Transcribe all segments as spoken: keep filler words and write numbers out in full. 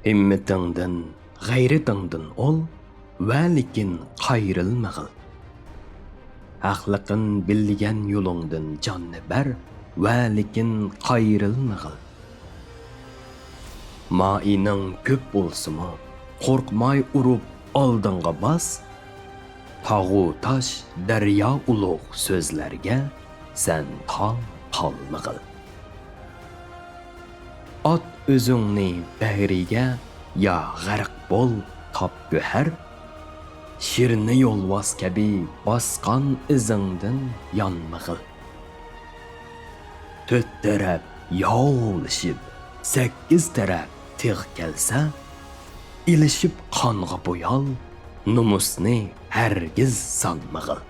ھىممىتىڭدىن، غەيرىتىڭدىن ئول، ۋەلىكىن قايرىلمىغىل. ھەقلىقىن بىلگەن يولۇڭدىن جاننى بەر، ۋەلىكىن قايرىلمىغىل. مائىنىڭ كۆپ بولسىمۇ، قورقماي ئۇرۇپ ئالدىڭغا باس. تاغۇ تاش، دەريا ئۇلۇغ سۆزلەرگە سەن تاڭ قالمىغىل. ئات ئۆزۈڭنى بەھرىگە، يا غەرق بول، تاپ گۆھەر. شىرنى يولۋاس كەبى باسقان ئىزىڭدىن يانمىغىل. تۆت تەرەپ ياۋلىشىپ، سەككىز تەرەپ تىغ كەلسە، ئېلىشىپ قانغا بويال، نومۇسنى ھەرگىز سانمىغىل.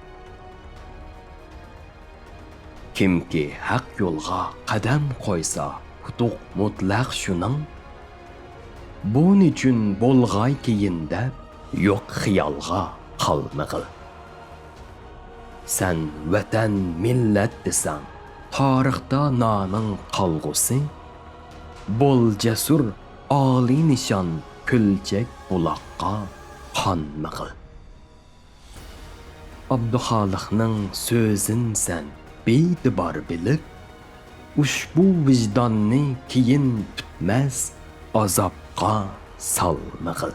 كىمكى ھەق يولغا قەدەم قويسا، ئۇتۇق مۇتلەق شۇنىڭ. بۇ نېچۈن بولغاي كېيىن دەپ، يوق خىيالغا قالمىغىل. سەن ۋەتەن، مىللەت دېسەڭ، تارىختا نامىڭ قالغۇسى. بول جەسۇر، ئالىي نىشان، كۈلچەك بۇلاققا قانمىغىل. ئابدۇخالىقنىڭ سۆزىن سەن بىئېتىبار بىلىپ، ئۇشبۇ ۋىجداننى كېيىن پۈتمەس ئازابقا سالمىغىل.